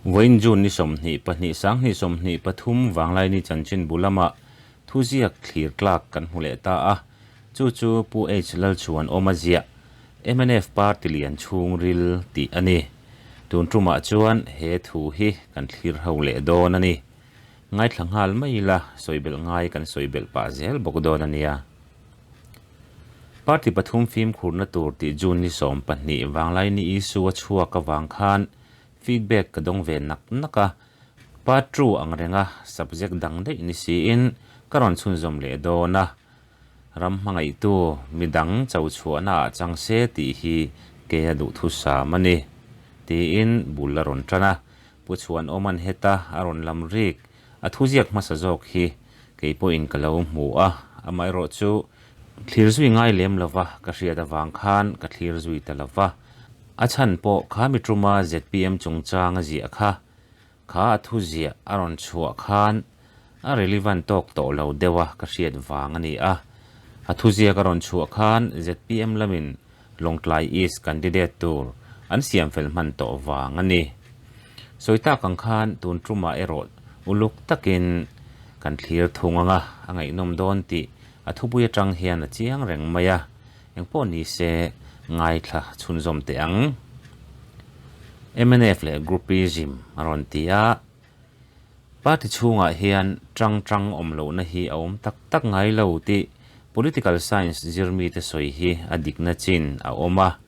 Vawiin June ni 22 2023 Vanglaini chanchinbu lama thuziak thlir tlak kan hmu leh ta a, chu chu Pu H Lalchhuan awma ziah mnf party lian chhungril tih a ni. Tun tumah chuan he thu hi kan thlir ho leh dawn a ni. Ngaithla nghal mai ila sawi belh ngai kan sawi belh pah zel bawk dawn a nia. Party pathum fimkhurna tur tih June ni 12 Vanglaini issue a chhuak avang khan feedback ka dawng ve nak nak a, part two ang renga subject dang daih ni siin ka rawn chhunzawm leh dawn a, ram hmangaihtu midang cho chhuahna ah chang se tih hi kei a duhthusam a ni, tiin bul a rawn tan a, Pu Chhuanawma'n heta a rawn lam rik a thuziak hmasa zawk hi kei pawhin ka lo hmu a, amaherawh chu thlir zui ngai lem lova ka hriat avang khan ka thlir zui ta lova. A chhan pawh kha mi tuma zpm chungchang a ziah kha, kha a thuziah a rawn chhuah khan a relevant tawk tawh lo deuh a ka hriat vang a ni a. A thuziak a rawn chhuah khan zpm lamin Lawngtlai East candidate tur an siam fel hman tawh vang a ni. Sawi tak ang khan tun tumah erawh uluk takin kan thlir thung ang a, a ngaihnawm dawn tih a thupui atang hian a chiang reng mai a, engpawh ni se ngaithla chhunzawm teh ang. Mnf leh Groupism a rawn ti a. Party chhungah hian tang tang awm lohna hi a awm tak tak ngai lo tih Political Science zirmite sawi hi a dikna chin a awm a.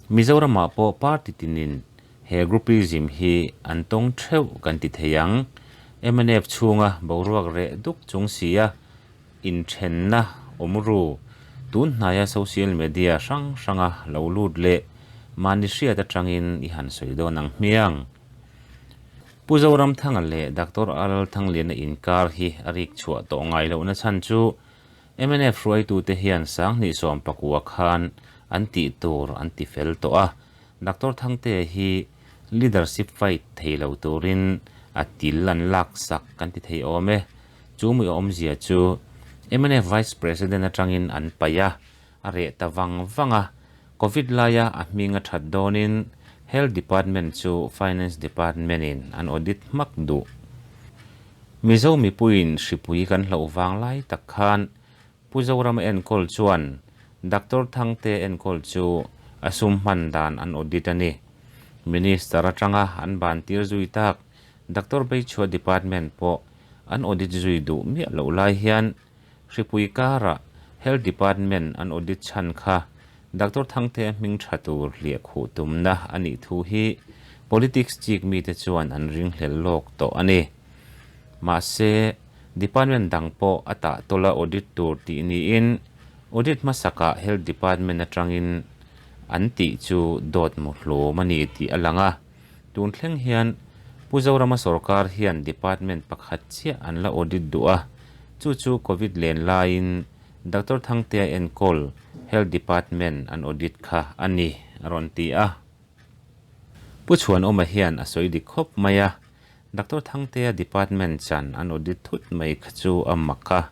Mizoramah pawh party tinin he groupism hi an tawng theuh kan ti thei ang. Mnf chhunga boruak reh duk chung sia inthenna awm ru tun hnaia social media hrang hranga lo lut leh mahni hriat atangin i han sawi dawn ang hmiang. Pu Zoramthanga leh Doctor Aral Thangliana inkar hi a rik chhuah tawh ngai lohna chhan chu mnf hruaitute hian 2019 khan an tih tur an ti fel tawh a, Doctor Thangtea hi leadership fight thei lo turin a til an laksak kan ti thei awm e. Chu mi awmzia chu mnf Vice President atangin an paih a, a reh ta vang vang a, Covid laia a hming a that dawnin Health Department chu Finance Department-in an audit hmak duh. Mizo mipuiin hripui kan hlauh vang lai tak khan Pu Zorama enkawl chuan Doctor Thangte enkawl chu a sum hman dan an audit a ni. Minister atanga an ban tir zui tak Doctor Beichhua Department pawh an audit zui duh miah loh lai hian Hripui karah Health Department an audit chhan kha Doctor Thangtea hming tha tur hliah khuh tumna a nih thu hi politics chik mite chuan an ringhlel lawk tawh a ni. Mahse, department dang pawh a tah tawla audit tur tih niin audit hmasakah Health Department atangin an tih chu dawt mu hlawm a ni tih a lang a. Tun thleng hian Pu Zorama sorkar hian department pakhat chiah an la audit duh a, chu chu Covid len laiin Doctor Thangtea enkawl Health Department an audit kha a ni, a rawn ti a. Pu Chhuanawma hian a sawi dik khawp mai a, Doctor Thangtea department chan an audit thut mai kha chu a mak a.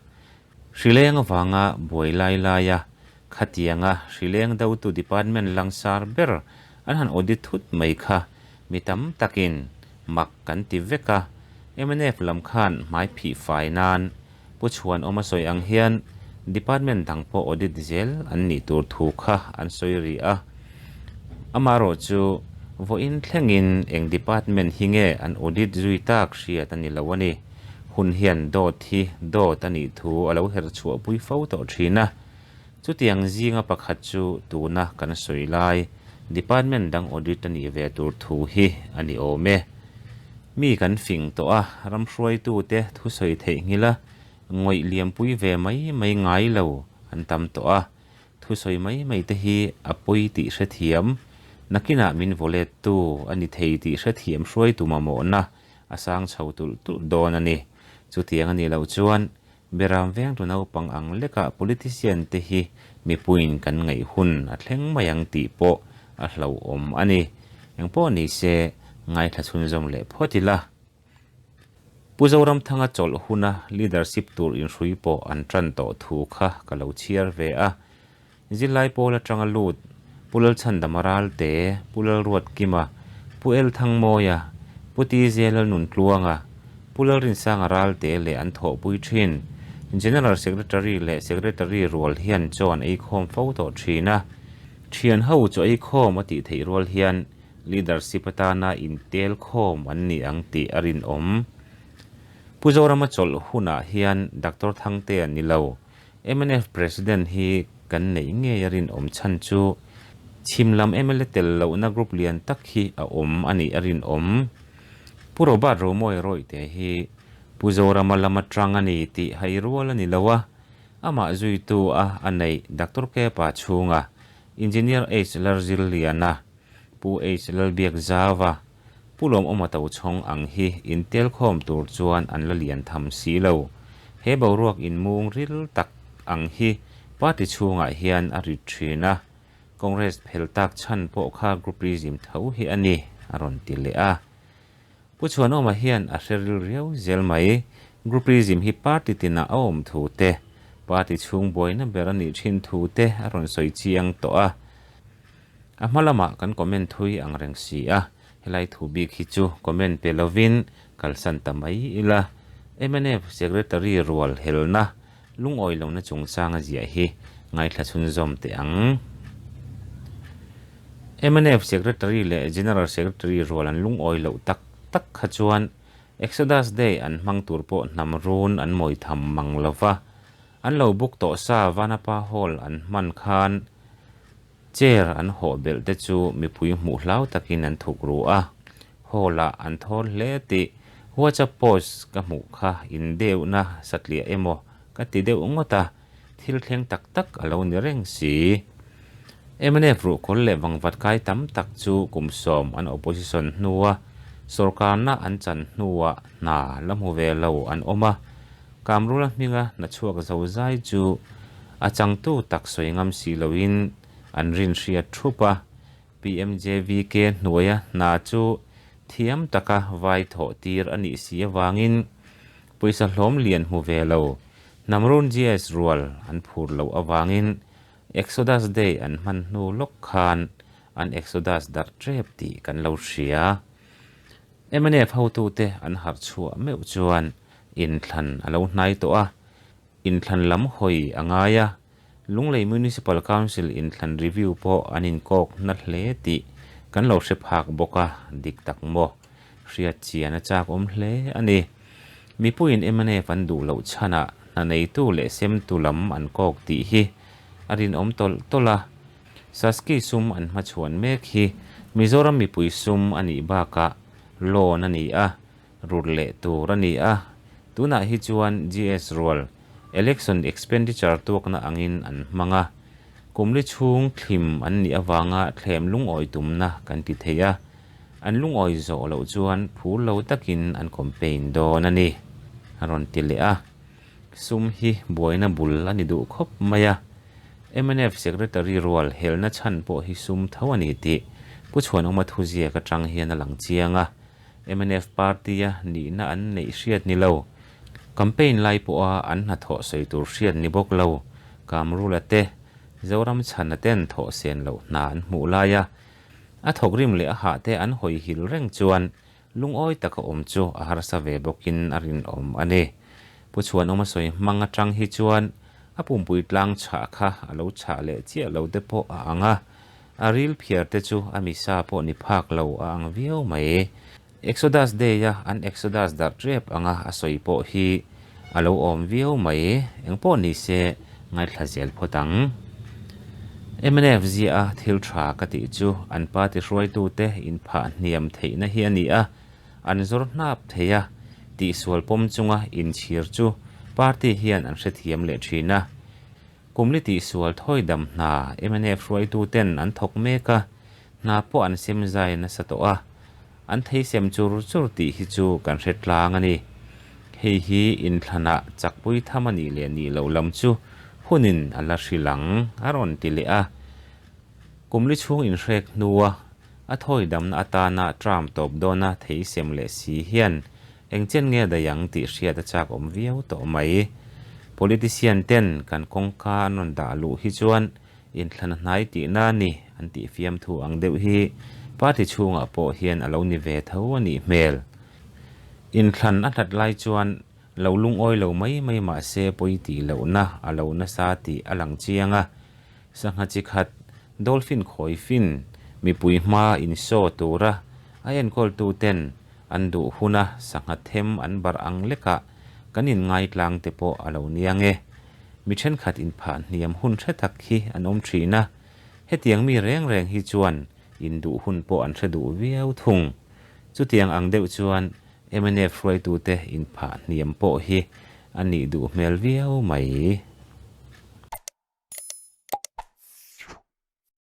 Hrileng avanga buai lai laia Khatianga hrileng dotu department langsar ber an han audit thut mai kha mi tam takin mak kan ti vek a, mnf lam khan hmai phih fai nan Pu Chhuanawma sawi ang hian department dang pawh audit zel an nih tur thu kha an sawi rih a. Amaherawh chu vawiin thlengin eng department hi nge an audit zui tak hriat a ni lo a ni. Hun hian dawt hi dawt a nih thu a lo her chhuahpui fo tawh thin a. Chutiang zinga pakhat chu tuna kan sawi lai Department dang audit a nih ve tur thu hi a ni awm e. Mi kan fing tawh a, ram hruaitute thusawi theihnghilh a, ngawih liampui ve mai mai ngai lo an tam tawh a. Thusawi mai mai te hi a pawi tih hrethiam, nakinah min vawlettu a ni thei tih hrethiam hruaitu mamawhna a sang chho tulh tulh dawn a ni. Chutiang a nih loh chuan Beram vengtu naupang ang lekah politician te hi mipuiin kan ngaih hun a thleng mai ang tih pawh a hlauhawm a ni. Engpawh ni se, ngaithla chhunzawm leh phawt ila. Pu Zoramthanga chawlh huna leadership tur inhrui pawh an tan tawh thu kha ka lo chhiar ve a. Zirlai pawl atanga lut Pu Lalchhandama Ralte, Pu Lalruatkima, Pu Elthangmawia, Pu Pu TJ Lalnuntluanga, Pu Lalrinsanga Ralte leh an thawhpui thin. General Secretary leh Secretary rual hian chaw an eikhawm fo tawh thin a. Thian ho chaw eikhawm a tih theih rual hian leadership atana intel khawm an ni ang tih a rinawm. Pu Zorama chawlh hunah hian Doctor Thangtea ni lo, Mnf President hi kan neih ngei a rinawm chhan chu chhim lam mla tel lohna group lian tak hi a awm a nih a rinawm. Pu Robert Romawia Rawihte hi Pu Zorama lam atang a ni tih hai rual a ni lo a, amah zuitu a a neih Doctor Kepa chhunga Engineer H Larzilliana, Pu H Lalbiakzauva, Pu Lawmawma Tochhawng ang hi intelkhawm tur chuan an la lian tham si lo. He boruak inmung ril tak ang hi party chhungah hian a rit thin a, Congress phel tak chhan pawh kha groupism tho hi a ni, a rawn ti leh a. Pu Chhuanawma hian a hre ril riau zel mai. Groupism hi party tinah a awm thu te, party chhung buaina ber a nih thin thu te a rawn sawi chiang tawh a. A hma lamah kan comment thui ang reng si a, helai thu bik hi chu comment pe lovin kalsan ta mai ila. Mnf Secretary rual helna lungawi lohna chungchang a ziah hi ngaithla chhunzawm teh ang. Mnf Secretary leh General Secretary rual an lungawi loh tak tak kha chuan Exodus Day an hmang tur pawh hnam run an mawi tham mang lova, an lo book tawh sa Vanapa Hall an hman khan Chair an hawh belh te chu mipui hmuh hlau takin an thuk ru a, hall ah an thawl hle tih WhatsApp post ka hmuh kha in deuhna satliah emaw ka ti deuh ngawt a, thil thleng tak tak a lo ni reng si. Mnf ruhkawl leh vangvat kai tam tak chu kum sawm an opposition hnua sawrkarna an chan hnuah hna la hmu ve lo an awm a, Kamrula hminga hna chhuak zo zai chu a changtu tak sawi ngam si loin an rin hriat thup a, PMJVK hnuaia hna chu thiam taka vai thawh tir a nih si avangin pawisa hlawm lian hmu ve lo Hnamrun GS rual an phur loh avangin Exodus Day an hman hnu lawk khan an Exodus darh tep tih kan lo hria. Mnf hotute an harh chhuah meuh chuan inthlan a lo hnai tawh a, inthlan lam hawi a ngai a, Lunglei Municipal Council inthlan review pawh an inkawk na hle tih kan lo hre phak bawk a, dik tak maw? Hriat chian a chak awm hle a ni. Mipuiin mnf an duh loh chhanah hna neitu leh semtu lam an kawk tih hi a rinawm tawlh tawlh a, Saski sum an hmachhuan mek hi Mizoram mipui sum a nih bakah loan a ni a, rulh leh tur a ni a. Tunah hi chuan GS rual election expenditure tuakna angin an hmang a. Kumli chhung thlim an nih avanga thlem lungawi tumna kan ti thei a. An lungawi zawh loh chuan phur lo takin an campaign dawn a ni, a rawn ti leh a. Sum hi buaina bul a ni duh khawp mai a. Mnf Secretary rual helna chhan pawh hi sum tho a ni tih Pu Chhuanawma thuziak atang hian a lang chiang a. Mnf party-a nihna an neih hriat ni lo. Campaign lai pawha an hnathawh sawi tur hriat ni bawk lo. Kamrula te, Zoram chhana ten thawh sen loh hna an hmuh laia a thawkrim leh a hah te an hawi hil reng chuan Lungawi taka awm chu a harsa ve bawkin a rinawm a ni. Pu Chhuanawma sawi hmang atang hi chuan a pumpui tlang chhah kha a lo chhah leh chiah lo te pawh a ang a, a ril phiar te chu a misa pawh ni phak lo a ang viau mai. Exodus Day-a an Exodus darh tep anga a sawi pawh hi a lo awm viau mai. Engpawh ni se ngaithla zel phawt ang. Mnf ziaha thil tha ka tih chu an party hruaitute inphah hniam theihna hi a ni a, an zawr hnap thei a, tihsual pawm chunga inchhir chu party hian an hrethiam leh thin a. Kumli tihsual thawi dam hna mnf hruaituten an thawk mek a, hna pawh an sem zai nasa tawh a, an thei sem chur chur tih hi chu kan hre tlang a ni. Hei hi inthlanah chakpui tham a nih leh nih loh lam chu hunin a la hrilh ang, a rawn ti leh a. Kumli chhung inhrek hnua a thawi damna atana term tawp dawna thei sem leh si hian eng chen nge daih ang tih hriat a chak awm viau tawh mai. Politician ten kan kawngka an rawn dah luh hi chuan Inthlan a hnai tihna a ni an tih fiamthu ang deuh hi party chhungah pawh hian a lo ni ve tho a nih hmel. Inthlan a hlat lai chuan lo lungawi lo mai mai mah se pawi tih lohna a lo nasa tih a lang chiang a. Sangha chi khat, dolphin khawi fin, mipui hma insaw tura a enkawltu ten an duh huna sangha them an barh ang lekah kan inngaihtlang te pawh a lo nia nge. Mi thenkhat inphah hniam hun hre tak hi an awm thin a, hetiang mi reng reng hi chuan induh hun pawh an hre duh viau thung. Chutiang ang deuh chuan mnf hruaitute inphah hniam pawh hi a nih duh hmel viau mai.